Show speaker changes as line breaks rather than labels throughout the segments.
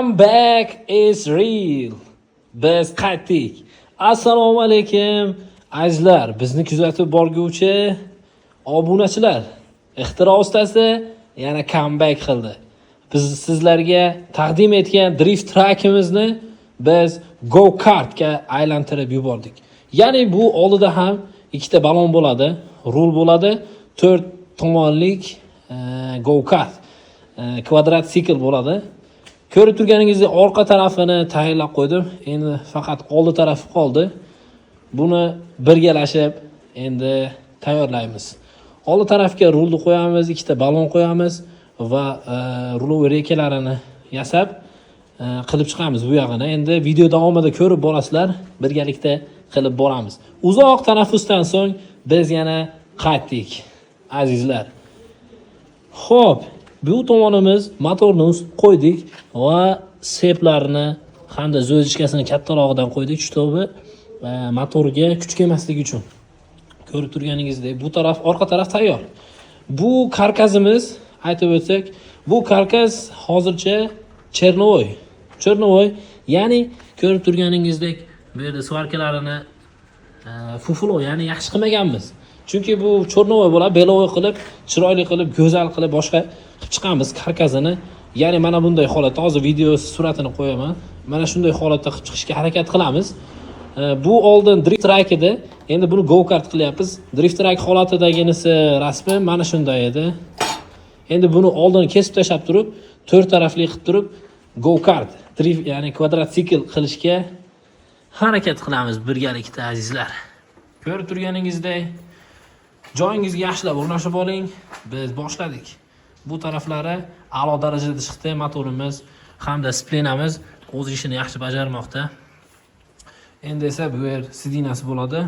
Comeback is real. Biz qaytdik. Assalomu alaykum, azizlar, bizni kuzatib borguvchi obunachilar. Ixtiro ustasi yana comeback qildi. Biz sizlarga taqdim etgan drift truckimizni biz go kartga aylantirib yubordik. Ya'ni bu oldida ham ikkita balon bo'ladi, rul bo'ladi, to'rt tomonlik go kart, kvadratsikl bo'ladi. Ko'rib turganingizdek, orqa tarafini tayyorlab qo'ydim. Endi faqat oldi tarafi qoldi. Buni birgalashib endi tayyorlaymiz. Oldi tarafga rulni qo'yamiz, ikkita balon qo'yamiz va rulovой reykalarini yasab qilib chiqamiz bu yog'ini. Endi video davomida ko'rib borasizlar, birgalikda qilib boramiz. Uzoq tanaffusdan so'ng biz yana qaytdik, azizlar. Xo'p, bu tomonimiz motorni qo'ydik va цепь larni hamda звёздочка sini kattarog'idan qo'ydik, чтобы motorga kuch kelmasligi uchun. Ko'rib turganingizdek, bu taraf, orqa taraf tayyor. Bu karkasimiz, aytib o'tsak, bu karkas hozircha черновой. Черновой, ya'ni ko'rib turganingizdek, bu yerda сварка larini фуфло, ya'ni yaxshi qilmaganmiz. Chunki bu черновой bo'ladi, беловой qilib, chiroyli qilib, go'zal qilib boshqa qilib chiqamiz karkasini. Ya'ni mana bunday holatda hozir video suratini qo'yaman. Mana shunday holatda qilib chiqishga harakat qilamiz. Bu oldin drift truck edi. Endi buni go kart qilyapmiz. Drift truck holatidagisi rasmi mana shunday edi. Endi buni oldin kesib tashlab turib, to'rt tarafli qilib turib, go kart, drift, ya'ni kvadratsikl qilishga harakat qilamiz birgalikda, azizlar. Ko'rib turganingizdek, joyingizga yaxshilab o'rnashib oling. Biz boshladik. Bu taraflari a'lo darajada chiqdi. Motorimiz hamda сцепление miz o'z ishini yaxshi bajarmoqda. Endi esa bu yer сиденья si bo'ladi.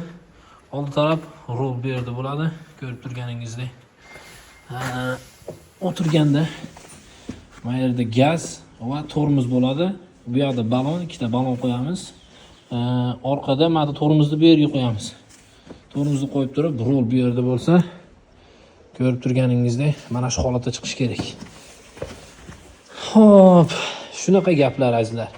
Oldi taraf rul bu yerda bo'ladi, ko'rib turganingizdek. Ha, o'tirganda mana yerda gaz va tormoz bo'ladi. Bu yoqda balon, ikkita balon qo'yamiz. Orqada mana tormozni bu yerga qo'yamiz. Tormozni qo'yib turib, rul bu yerda bo'lsa, ko'rib turganingizdek, mana shu holatda chiqish kerak. Xo'p, shunaqa gaplar, azizlar.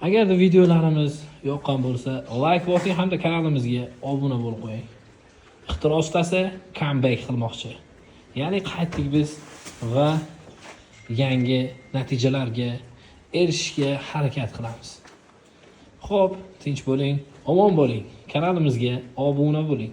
Agarda videolarimiz yoqqan bo'lsa, like bosing hamda kanalimizga obuna bo'lib qo'ying. Ixtiro ustasi comeback qilmoqchi. Ya'ni qaytdik biz va yangi natijalarga erishishga harakat qilamiz. Xo'p, tinch bo'ling, omon bo'ling. Kanalimizga obuna bo'ling.